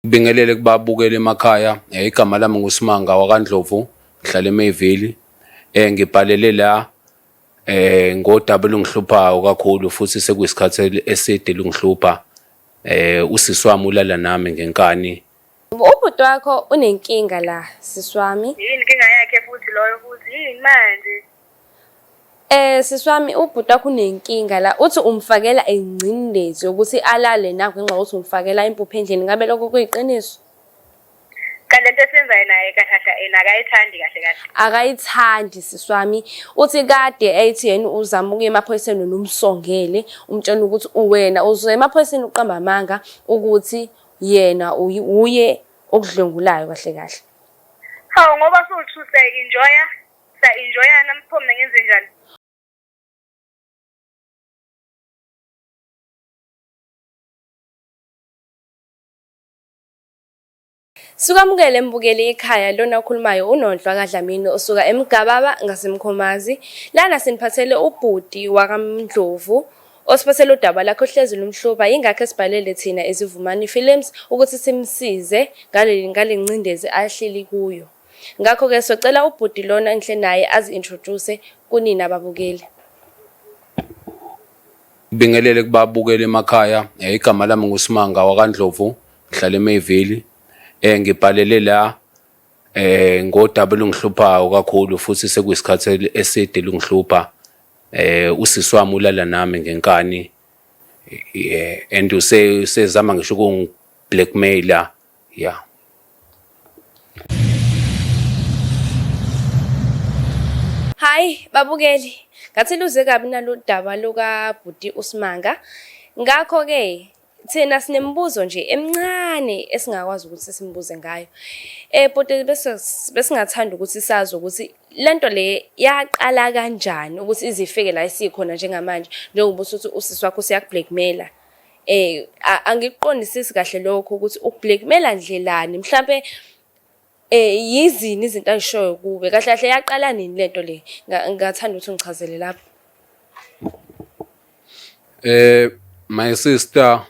Ngibingelele kubabukeli emakhaya. Igama lami nguSimanga wakaNdlovu, ngihlala eMayville. Ngibhalele la ngodaba olungihluphayo kakhulu futhi sekuyisikhathi eside lungihlupha. Usisi wami ulala nami ngenkani. Ubhuti wakho unenkinga la sisi wami. Yini inkinga yakhe futhi loyo futhi yini manje? Sisi wami ubhuti wakho unenkinga la uthi umfakela ingcindezi yokuthi alale nawe ngenxa yokuthi umfakela impuphu endlini ngabe lokho kuyiqiniso? Kanti lento esiyenzayo naye kahle kahle yena akayithandi kahle kahle. Akayithandi sisi wami uthi kade ethi yena uzama ukuya emaphoyiseni wena umsongele umtshela ukuthi uwena uzoya emaphoyiseni uqamba amanga ukuthi yena uye okudlwengulayo kahle kahle. Hawu ngoba suwuthuse enjoya sa enjoyana pho mina ngenze njani? Sikwamukele mbukeli ekhaya lona okhulumayo uNonhlwa kaDlamini osuka eMgababa ngaseMkhomazi. Lana siniphathele ubhuti wakaMdlovu osiphathele udaba lakhe ohlezi lumhlupha yingakho esibhalele thina eZivumani Films ukuthi simsize ngale ngale ngcindezi ahleli kuyo. Ngakho-ke socela ubhuti lona engihle naye azi-introduce kunina ababukeli. Ngibingelele kubabukeli emakhaya. Igama lami nguSimanga wakaNdlovu, ngihlala eMayville. Ngibhalele la ngodaba olungihluphayo kakhulu futhi sekuyisikhathi eside lungihlupha. Usisi wami ulala nami ngenkani and usezama ngisho ukungi-blackmail-a ya. Hayi babukeli, ngathi luze kabi nalo daba lukabhuti uSimanga. Ngakho-ke thina sinemibuzo nje emincane esingakwazi ukuthi simbuze ngayo. Bhuti bese besingathanda ukuthi sazi ukuthi lento le yaqala kanjani ukuthi ize ifike la esikhona njengamanje njengoba usuthi usisi wakho useyaku-blackmail-a. Angikuqondisisi kahle lokho ukuthi uku-blackmail-a ndlelani mhlampe yizini izinto ayishoyo kuwe kahle kahle yaqala nini lento le? Ngingathanda ukuthi ungichazele lapho. My sister,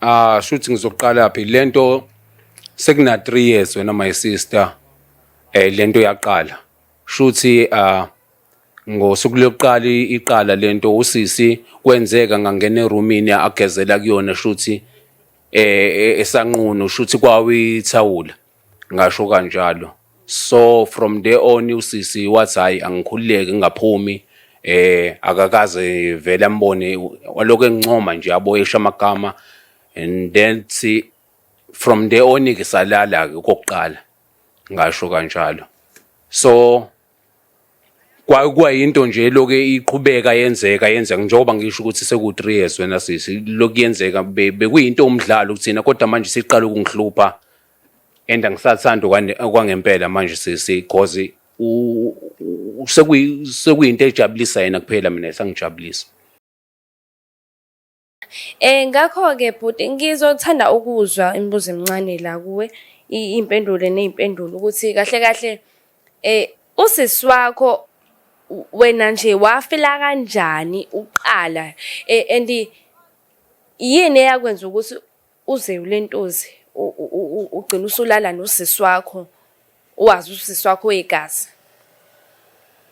ah shuthi ngizoqala phi lento sekuna 3 years wena my sister lento yaqala. Shuthi ah ngosuku lokuqala iqala lento usisi kwenzeka ngangena erumini agezela kuyona shuthi esanqunu shuthi kwawithawula ngasho kanjalo. So from there on usisi wathi hayi angikhululeke ngingaphumi akakaze vele ambone walokhu engincoma nje aboyesha amagama and then si from there on ke salala ke kokuqala ngasho kanjalo. So kwayinto nje lokhu iqhubeka yenzeka yenzeka njengoba ngisho ukuthi seku 3 years wena sisi lokhu yenzeka bekuyinto umdlalo kuthina kodwa manje siqala ukungihlupha and angisathandi okwangempela manje sisi cause sekuyinto ejabulisa yena kuphela mina isangijabulisa. Ngakho-ke bhuti ngizothanda ukuzwa imibuzo emincane la kuwe, iy'mpendulo ney'mpendulo ukuthi kahle kahle usisi wakho wena nje wafila kanjani uqala and yini eyakwenza ukuthi uze ulentozi ugcine usulala nosisi wakho wazi usisi wakho wegazi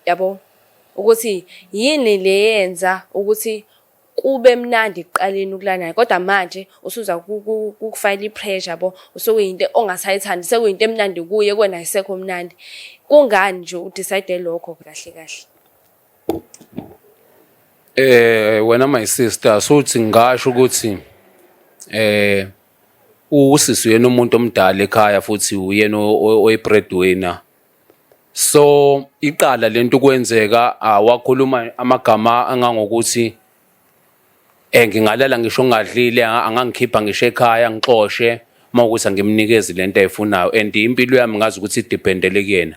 yabo ukuthi yini le yenza ukuthi kube mnandi ekuqaleni ukulala naye kodwa manje usuza kukufakela i-pressure yabo usekuyinto ongasayithandi sekuyinto emnandi kuye kuwena ayisekho mnandi kungani nje u-decide lokho kahle kahle? Wena my sister sothi ngingasho ukuthi usisi uyena umuntu omdala ekhaya futhi uyena oyi-breadwinner. So iqala lento ukwenzeka wakhuluma amagama angangokuthi ngingalala ngisho ngingadlile angangikhipha ngisho ekhaya angixoshe uma kuwukuthi angimnikezi lento ayifunayo and impilo yami ngazi ukuthi idependele kuyena.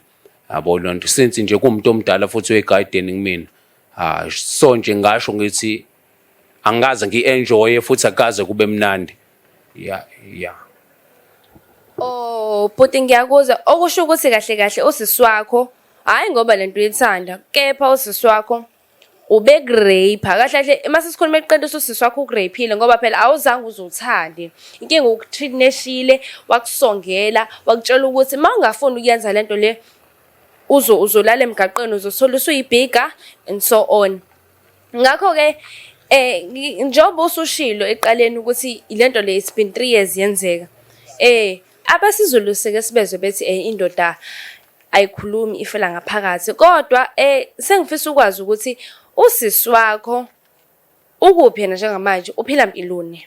Yabo loo nto since nje kuwumuntu omdala futhi oyi-guardian kumina. Ah so nje ngasho ngithi angikaze ngi-enjoye futhi akukaze kube mnandi. Ya ya. Oh bhuti ngiyakuzwa okusho ukuthi kahle kahle usisi wakho hhayi ngoba lento uyithanda kepha usisi wakho Ubekurape kahle kahle mase sikhuluma iqiniso, usisi wakho ukureyphile ngoba phela awuzange uze uthande. Inkinga ukuthineshile, wakusongela, wakutshela ukuthi uma ungafuni ukuyenza lento le uzolala emgaqweni, uzothola usuyibhiga and so on. Ngakho-ke njengoba usushilo ekuqaleni ukuthi lento le it's been 3 years yenzeka. AbesiZulu sike sibezwe bethi indoda ayikhulumi, ifela ngaphakathi, kodwa sengifisa ukwazi ukuthi usisi wakho ukuphi yena njengamanje, uphila mpiloni?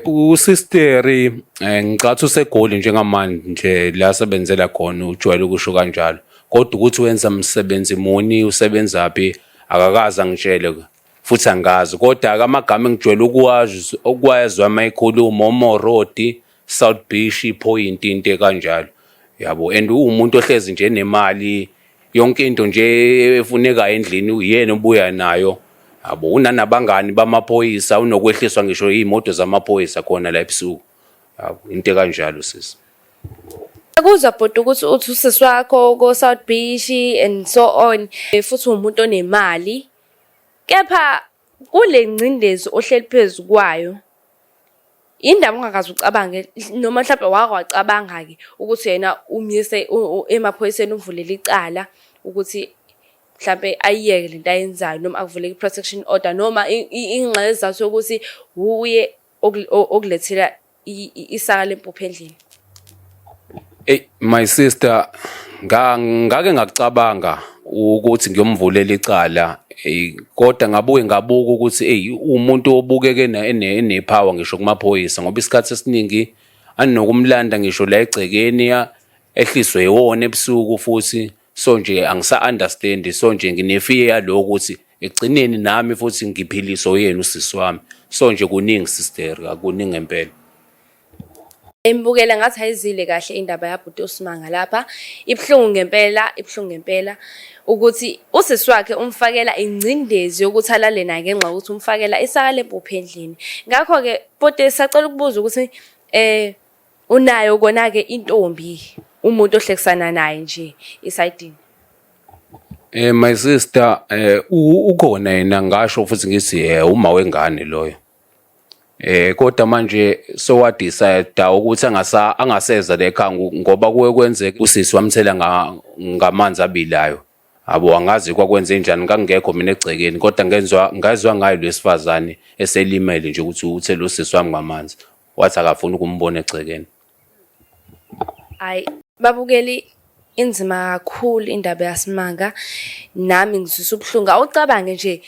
Usisteri ngicathi useGoli njengamanje la asebenzela khona, ujwayele ukusho kanjalo. Kodwa ukuthi wenza msebenzi muni, usebenzaphi, akakaze angitshele futhi angazi. Kodwa amagama engijwayele ukuwazi ukuwezwa uma ekhuluma oMorodi, South Beach, Point, into ekanjalo. Yabo, and uwumuntu ohlezi nje enemali, yonke into nje efunekayo endlini uyena obuya nayo. Yabo, unanabangani bamaphoyisa, unokwehliswa ngisho iy'moto zamaphoyisa khona la ebusuku. Yabo, into ekanjalo, sisi. Akuzwa bhuti ukuthi uthi usisi wakho ko-South Beach and so on, futhi uwumuntu onemali, kepha kule ngcindezi ohleli phezu kwayo, yindaba ungakaze ucabange noma mhlampe wake wacabanga-ke ukuthi yena umyise emaphoyiseni, umvulele icala ukuthi mhlampe ayiyeke lento ayenzayo, noma akuvulele i-protection order, noma ingxenye isizathu sokuthi wuye okulethela isaka lempuphu endlini? Ey, my sister, ngake ngakucabanga ukuthi ngiyomvulela icala, kodwa ngabuye ngabuka ukuthi ey, umuntu obukeke enepower ngisho kumaphoyisa, ngoba isikhathi esiningi anokumlanda ngisho la egcekeni, ehliswe iwona ebusuku futhi. So nje angisa-understand, so nje ngine-fear yaloko ukuthi ekugcineni nami futhi ngiphiliswe uyena usisi wami. So nje kuningi, sister, kuningi ngempela. Imbukela ngathi ayizile kahle indaba yabhuti uSimanga lapha. Ibuhlungu ngempela, ibuhlungu ngempela ukuthi usisi wakhe umfakela ingcindezi yokuthi alale naye ngenxa yokuthi umfakela isaka lempuphu endlini. Ngakho-ke bhuti, sacela ukubuza ukuthi unayo kona-ke intombi, umuntu ohlekisana naye nje esayidini? My sister, ukhona yena, ngasho futhi ngithi uma wengane loyo. Kodwa manje sowa-decide ukuthi angaseza la ekhaya ngoba kuye kwenzeka usisi wamthela ngamanzi abilayo. Yabo, angazi kwakwenze njani, ngangingekho mina egcekeni, kodwa ngezwa ngezwa ngayo lwesifazane eselimele nje ukuthi uthele usisi wami ngamanzi. Wathi akafuni ukumbona egcekeni. Hhayi, babukeli, inzima kakhulu indaba yaSimanga, nami ngizwisa ubuhlungu. Awucabange nje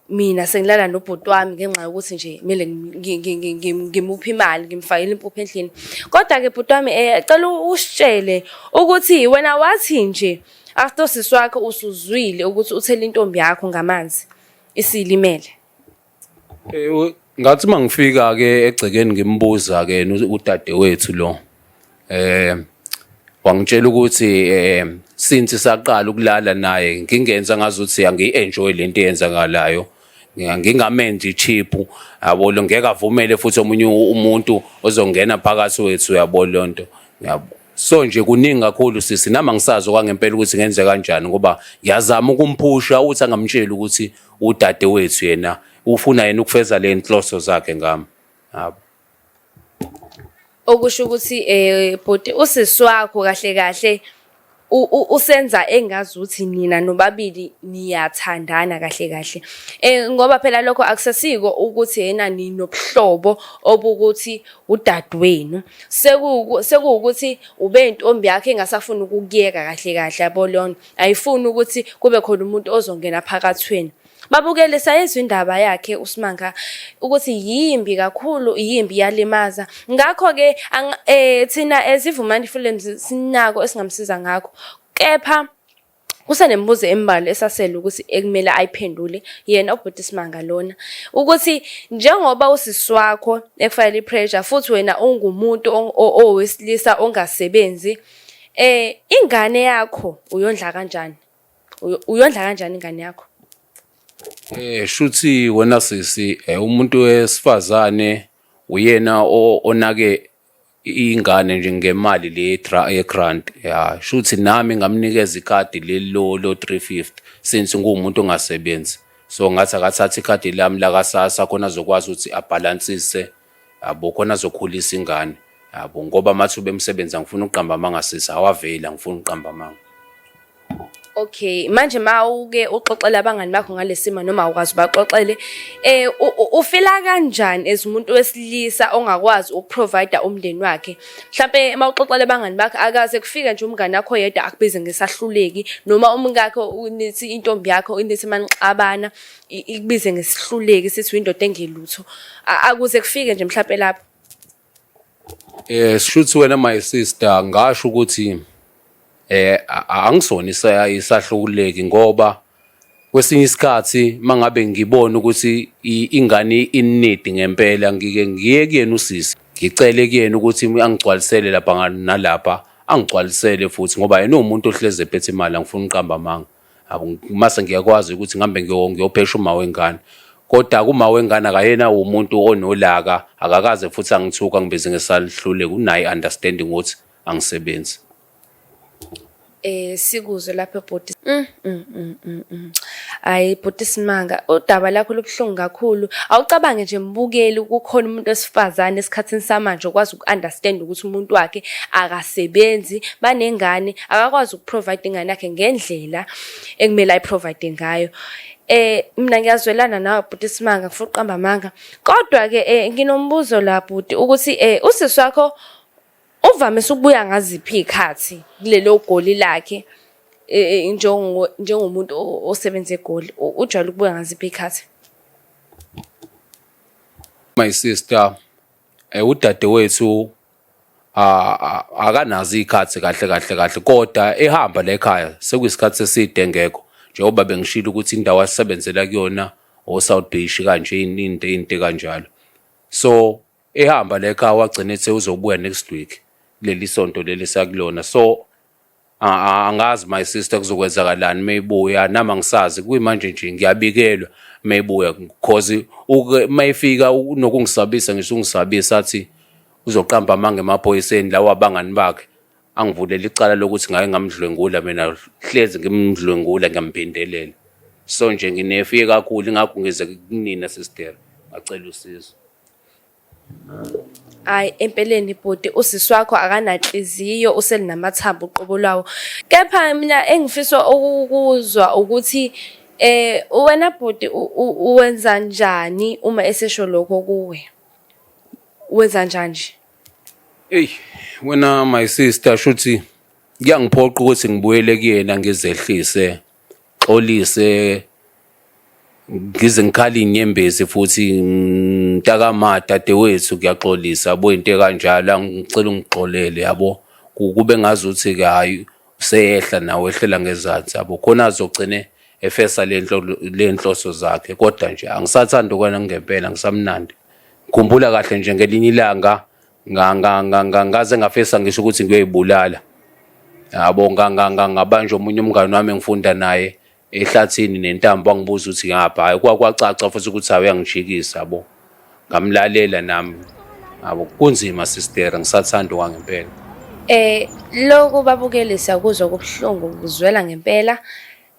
mina sengilala nobhuti wami ngenxa yokuthi nje kumele ngimuphe imali, ngimfakele impuphu endlini. Kodwa-ke bhuti wami, cela usitshele ukuthi wena wathi nje after usisi wakho usuzwile ukuthi uthele intombi yakho ngamanzi isilimele. Ngathi mangifika ke egcekeni ngimbuza ke udadewethu lo, wangitshela ukuthi since saqala ukulala naye ngingenza ngazuthi angiyi-enjoy lento eyenzakalayo, ngingamenzi cheap, yabo, lo ngeke avumele futhi omunye umuntu ozongena phakathi wethu, yabo lonto, yabo. So nje kuningi kakhulu, sisi, nami angisazi okwangempela ukuthi ngenze kanjani, ngoba ngiyazama ukumphusha ukuthi angamtsheli ukuthi udadewethu yena ufuna yena ukufeza le nhloso zakhe ngami, yabo. Okusho ukuthi bhuti, usisi wakho kahle kahle usenza engazuthi nina nobabili niyathandana kahle kahle. Ngoba phela lokho akusasiko ukuthi yena ninobuhlobo obukuthi udadewenu. Sekuwukuthi ube intombi yakhe engasafuni ukukuyeka kahle kahle, yabo leyo nto. Ayifuni ukuthi kube khona umuntu ozongena phakathi kwenu. Babukele, sayizwa indaba yakhe uSimanga ukuthi yimbi kakhulu, yimbi, iyalimaza. Ngakho-ke thina as iVumani Films sinako esingamsiza ngakho. Kepha kusenemibuzo embalwa esasele ukuthi ekumele ayiphendule yena ubhuti Simanga lona. Ukuthi njengoba usisi wakho ekufakela i-pressure futhi wena ungumuntu owesilisa ongasebenzi, ingane yakho uyondla kanjani? Uyondla kanjani ingane yakho? Shuthi wena sisi, umuntu wesifazane uyena onake. Ingane nje ngemali le ye-grant ya shuthi nami ngamnikeza ikhadi leli lo 350 since nguwumuntu ongasebenzi, so ngathi akathathe ikhadi lami lakaSASSA khona azokwazi ukuthi abhalansise, yabo, khona azokhulisa ingane, yabo, ngoba amathuba emisebenzi, angifuni ukuqamba amanga sisi, awaveli, angifuni ukuqamba amanga. Okay, manje mawuke uxoxela abangani bakho ngalesimo noma awukwazi ubaxoxele, ufila kanjani as umuntu wesilisa ongakwazi ukuprovide umndeni wakhe? Mhlampe mawuxoxela abangani bakho, akaze kufike nje umngani wakho oyedwa akubize ngesahluleki, noma umkakho, nithi intombi yakho, nithi manixabana ikubize ngesihluleki, sithi uyindoda engelutho. Akuze kufike nje mhlampe lapho? Shuthi wena my sister, ngasho ukuthi angisona isahluleki, ngoba kwesinye isikhathi mangabe ngibona ukuthi ingane in need ngempela, ngike ngiye kuyena usisi, ngicele kuyena ukuthi angigcwalisele lapha nalapha, angigcwalisele futhi, ngoba yena uwumuntu ohlezi ephethe imali, angifuni ukuqamba amanga. Mase ngiyakwazi ukuthi ngihambe ngiyophesha uma wengane, kodwa kuma wengane akayena umuntu onolaka, akakaze futhi angithuka ngibize ngesahluleki, unayo i-understanding ukuthi angisebenzi. Sikuzwe lapho bhuti. Hayi bhuti Simanga, udaba lakho lubuhlungu kakhulu. Awucabange nje mbukeli, kukhona umuntu wesifazane esikhathini samanje okwazi uku-understand ukuthi umuntu wakhe akasebenzi, banengane, akakwazi ukuprovide ingane yakhe ngendlela ekumele ayiprovide ngayo. Mina ngiyazwelana nawe bhuti Simanga, ngifuna ukuqamba amanga. Kodwa ke nginombuzo la bhuti, ukuthi usisi wakho uvamise ukubuya ngaziphi iy'khathi kulelo goli lakhe, njengomuntu osebenza eGoli, ujwayele ukubuya ngaziphi iy'khathi? My sister, udadewethu akanazo iy'khathi kahle kahle kahle, kodwa ehamba la ekhaya sekuyisikhathi eside engekho, njengoba bengishilo ukuthi indawo asebenzela kuyona o-South Beach kanje, into kanjalo. So ehamba la ekhaya wagcina ethe uzobuya next week, kuleli sonto leli sakulona. So angazi my sister kuzokwenzakalani mayibuya, nami angisazi kuyimanje nje, ngiyabikelwa mayibuya, cause mayifika unokungisabisa, ngisho ungisabisa athi uzoqamba amanga emaphoyiseni lawa abangani bakhe, angivulela icala lokuthi ngake ngamdlwengula. Mina hlezi ngimdlwengula, ngiyamphindelela. So nje nginefiye kakhulu, ingakho ngize kunina sister, ngacela usizo. Hhayi empeleni bhuti, usisi wakho akananhliziyo, uselinamathambo uqobo lwawo. Kepha mina engifisa ukukuzwa ukuthi wena bhuti uwenza njani uma esesho lokho kuwe? Wenza njani nje? Eyi wena my sister, shuthi kuyangiphoqa ukuthi ngibuyele kuyena, ngizehlise, xolise, ngize ngikhala iy'nyembezi futhi, mntakama, dadewethu, ngiyaxolisa, yabo, into ekanjalo, ngicela ungixolele, yabo, kube ngazuthi-ke hhayi useyehla nawe, ehlela ngezansi, yabo, khona azogcine efesa le nhloso zakhe. Kodwa nje angisathandi okwana ngempela, ngisamnandi. Ngikhumbula kahle nje ngelinye ilanga ngaze ngafisa ngisho ukuthi ngiyoyibulala, yabo, ngabanjwa omunye umngani wami engifunda naye ehlathini nentambo, wangibuza ukuthi ngapha, hhayi kwacaca futhi ukuthi hayi uyangijikisa, yabo, ngamlalela nami, yabo. Kunzima sister, ngisathanda okwangempela. Lokhu babukeli siyakuzwa kubuhlungu, kuzwela ngempela,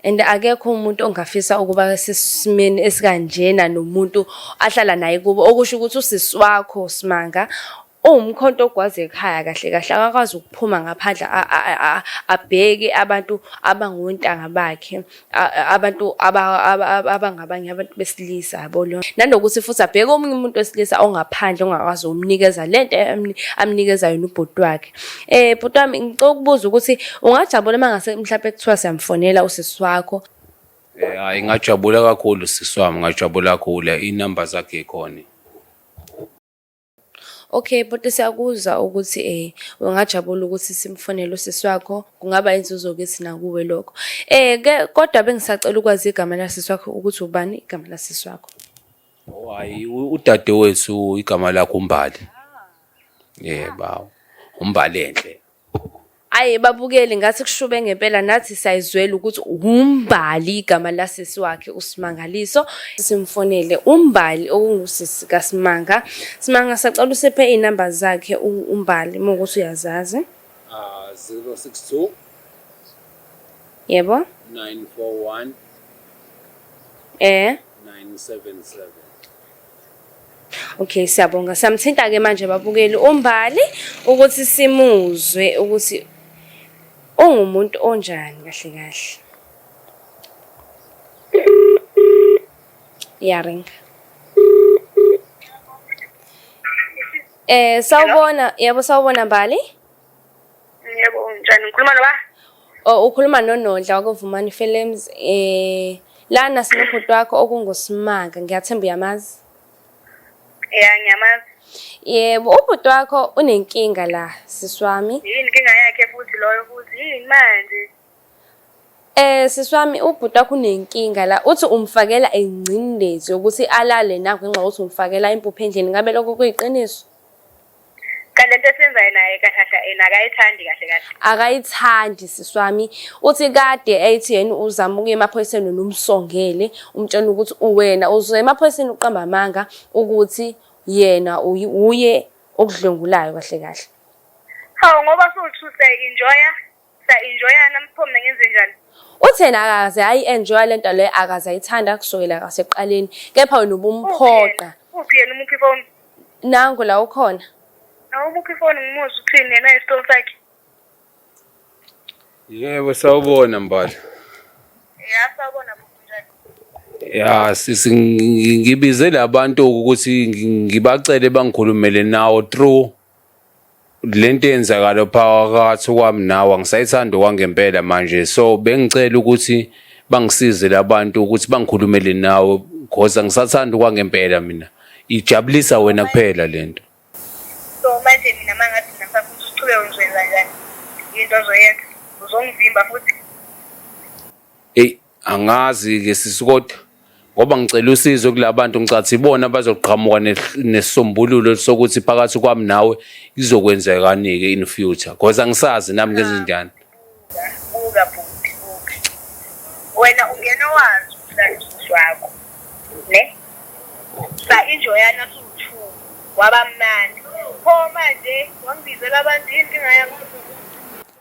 and akekho umuntu ongafisa ukuba sesimeni esikanjena nomuntu ahlala naye kubo, okusho ukuthi usisi wakho Simanga uwumkhonto ogwaza ekhaya kahle kahle, akakwazi ukuphuma ngaphandle abheke abantu abangontanga bakhe, abantu abangabanye abantu besilisa, yabo lo. Nanokuthi futhi abheke omunye umuntu wesilisa ongaphandle ongakwazi ukumnikeza lento amnikeza yona ubhuti wakhe. Bhuti wami, ngicela ukubuza ukuthi ungajabula uma ngase mhlampe kuthiwa siyamfonela usisi wakho? Hhayi ngajabula kakhulu sisi wami, ngajabula kakhulu, iy'namba zakhe yikhona. Okay bhuti, siyakuzwa ukuthi ungajabula ukuthi simfonele usisi wakho, kungaba inzuzo kithi nakuwe lokho. Ke kodwa bengisacela ukwazi igama lasisi wakho, ukuthi ubani igama lasisi wakho? Oh hhayi, udadewethu igama lakhe uMbali. Yebo, uMbali enhle. Ayi babukeli ngathi kushube ngempela nathi sayizwela ukuthi uMbali igama lasisi wakhe uSimangaliso. Simfonele uMbali okungusisi kaSimanga. Simanga sacela usiphe iy'namba zakhe uMbali uma ukuthi uyazazi. Ah, 062 Yebo. 941 Eh. 977. Okay, siyabonga. Siyamthinta ke manje babukeli uMbali ukuthi simuzwe ukuthi ungumuntu onjani kahle kahle. Iyaringa. Eh sawubona, yebo sawubona Mbali. Yebo, njani? Ngikhuluma noba? Oh ukhuluma noNondla wakoVumani Films eh lana sinobhuti wakho okunguSimanga ngiyathemba uyamazi. Ya, ngiyamazi. Yebo ubhuti wakho unenkinga la sisi wami. Yini inkinga yakhe futhi loyo futhi yini manje? Eh sisi wami ubhuti wakho unenkinga la uthi umfakela ingcindezi yokuthi alale nawe ngenxa yokuthi umfakela impuphu endlini ngabe lokho kuyiqiniso? Kanti lento esiyenzayo naye kahle kahle yena akayithandi kahle kahle. Akayithandi sisi wami. Uthi kade ethi yena uzama ukuya emaphoyiseni wena umsongele, umtshela ukuthi uwena uzoya emaphoyiseni uqamba amanga ukuthi yena uye okudlwengulayo kahle kahle. Hawu ngoba siwu-two siya-enjoya, siya-enjoyana pho mina ngenzenjani? Uthi yena akaze ayi-enjoya le nto leyo akaze ayithanda kusukela kwasekuqaleni kepha wena ubumphoqa. Uphi yena umuphi ifoni? Nangu la ukhona. Awumuphi ifoni ngimuzwe uthini yena isitolo sakhe? Yebo sawubona Mbali. Ya sawubona bhuti njani? Ya sisi ngibize labantu ukuthi ngibacele bangikhulumele nawo through lento eyenzakala phakathi kwami nawe angisayithandi okwangempela manje so bengicela ukuthi bangisize labantu ukuthi bangikhulumele nawe because angisathandi okwangempela mina ijabulisa wena kuphela lento. So manje mina mangathi mina ngisafuna ukuthi siqhubeke ngizoyenza njani? Into ozoyenza uzongivimba futhi? Eyi angazi-ke sisi kodwa ngoba ngicela usizo kulabantu ngicathi ibona bazoqhamuka nesisombululo sokuthi phakathi kwami nawe izokwenzekani-ke in future because angisazi nami ngenze njani. Buka bhuti buka. Wena ungena wazi ukuthi usisi wakho. Ne? Sa enjoyana su-two waba mnandi. Pho manje wangibizela abantu yini inkinga yakho?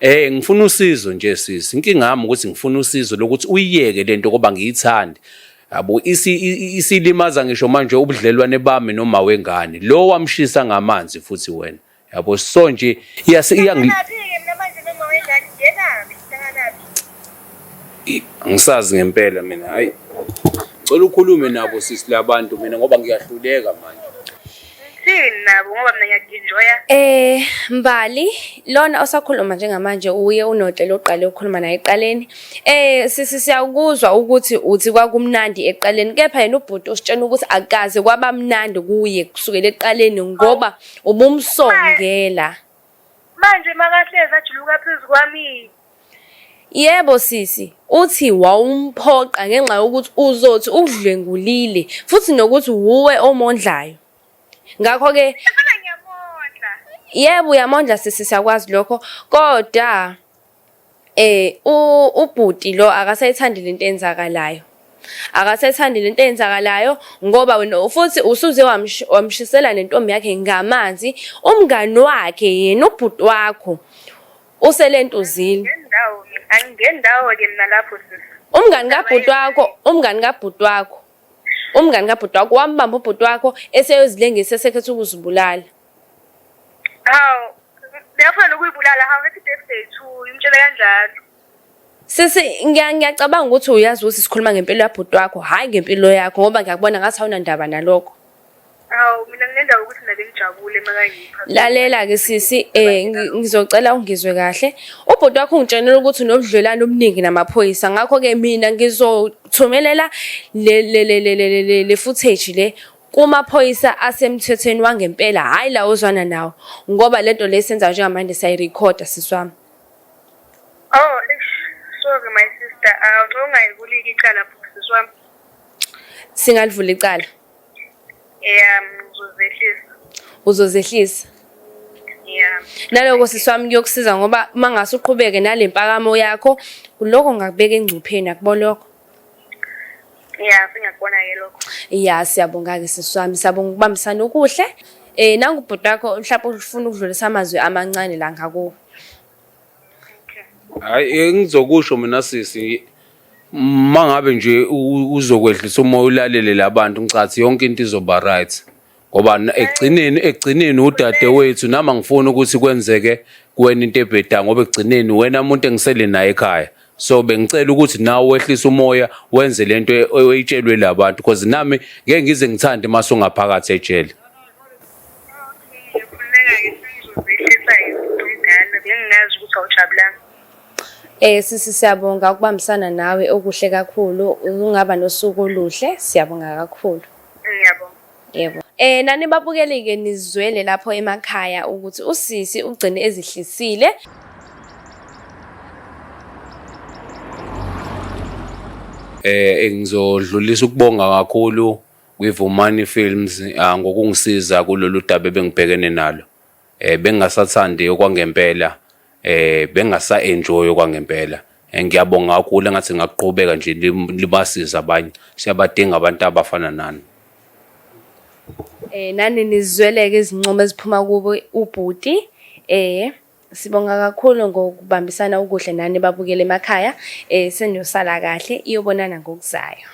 Eh ngifuna usizo nje sisi. Inkinga yami ukuthi ngifuna usizo lokuthi uyiyeke lento ngoba ngiyithandi. Yabo isi isilimaza ngisho manje ubudlelwane bami noma wengane. Lo wamshisa ngamanzi futhi wena. Yabo so nje iyase iyangi Hlanganaphi-ke mina manje noma wengane ngenaphi hlanganaphi? Angisazi ngempela mina. Hayi. Ngicela ukhulume nabo sisi labantu mina ngoba ngiyahluleka manje. Ngithini nabo ngoba mina ngiyaku-enjoya. Eh Mbali lona osakhuluma njengamanje uye uNotle oqale ukukhuluma naye ekuqaleni. Eh sisi siyakuzwa ukuthi uthi kwakumnandi ekuqaleni kepha yena ubhuti usitshena ukuthi akaze kwaba mnandi kuye kusukela ekuqaleni ngoba ubumsongela. Manje makahlezi ajuluka phezu kwami. Yebo sisi, uthi wawumphoqa ngenxa yokuthi uzothi ukudlwengulile futhi nokuthi wuwe omondlayo. Ngakho-ke Ngifuna ngiyamondla. Yebo uyamondla sisi siyakwazi lokho kodwa eh ubhuti lo akasayithandi lento eyenzakalayo. Akasayithandi lento eyenzakalayo ngoba wena futhi usuze wamshisela nentombi yakhe ngamanzi umngani wakhe yena ubhuti wakho uselentuzile. Angingendawo mina, angingendawo ke mina lapho sisi. Umngani kabhuti wakho, umngani kabhuti wakho. Umngani kabhuti wakho wambamba ubhuti wakho eseyozilengisa esekhetha ukuzibulala. Hawu, uyafuna nokuyibulala hawu happy birthday to you, umtshele kanjalo. Sisi ngiyacabanga ukuthi uyazi ukuthi sikhuluma ngempilo yabhuti wakho, hhayi ngempilo yakho ngoba ngiyakubona ngathi awunandaba nalokho. Hawu mina nginendaba ukuthi mina bengijabule makangipha. Lalela-ke sisi eh ngizocela ungizwe kahle. Ubhuti wakho ungitshenela ukuthi unobudlelwano obuningi namaphoyisa ngakho-ke mina ngizothumelela le le le le le le le footage le kumaphoyisa asemthethweni wangempela hhayi la ozwana nawo ngoba lento le esenzayo njengamanje siyayirekhoda sisi wami. Oh, eish, sorry my sister. Awuthi ungayivuli icala sisi wami. Singalivula icala. Yeah, ngizozehlisa. Uzozehlisa? Yeah. Naloko sisi wami kuyokusiza ngoba uma ngase uqhubeke nale mpakamo yakho, lokho ngakubeka engcupheni akubo lokho. Yeah, singakubona-ke lokho. Ya, siyabonga-ke sisi wami, siyabonga ukubambisana okuhle. Nangu ubhuti wakho mhlawumbe ufuna ukudlulisa amazwi amancane la ngakuwe. Okay. Hayi, engizokusho mina sisi, mangabe nje uzokwehlisa umoya ulalele labantu, ngicathi yonke into izoba right. Ngoba ekugcineni udadewethu nami angifuni ukuthi kwenzeke kuwena into ebhedayo ngoba ekugcineni wena muntu engisele naye ekhaya. So bengicela ukuthi nawe wehlise umoya wenze lento oyitshelwe labantu because nami ngeke ngize ngithande mase ungaphakathi ejele. Okay, khululeka-ke sengizozehlisa-ke umuntu omdala. Bengingazi ukuthi awujabulanga. Sisi siyabonga ukubambisana nawe okuhle kakhulu. Ungaba nosuku oluhle. Siyabonga kakhulu. Ngiyabonga. Yebo. Nani babukeli-ke nizwele lapho emakhaya ukuthi usisi ugcine ezihlisile. Ngizodlulisa ukubonga kakhulu kwiVumani Films ngokungisiza kulolu daba ebengibhekene nalo. Bengingasathandi okwangempela, bengingasa-enjoy okwangempela. Ngiyabonga kakhulu, engathi ngingaqhubeka nje libasize abanye. Siyabadinga abantu abafana nani. Nani nizweleke izincomo eziphuma kubo ubhuti. Sibonga kakhulu ngokubambisana okuhle nani babukeli emakhaya. Seniyosala kahle, iyobonana ngokuzayo.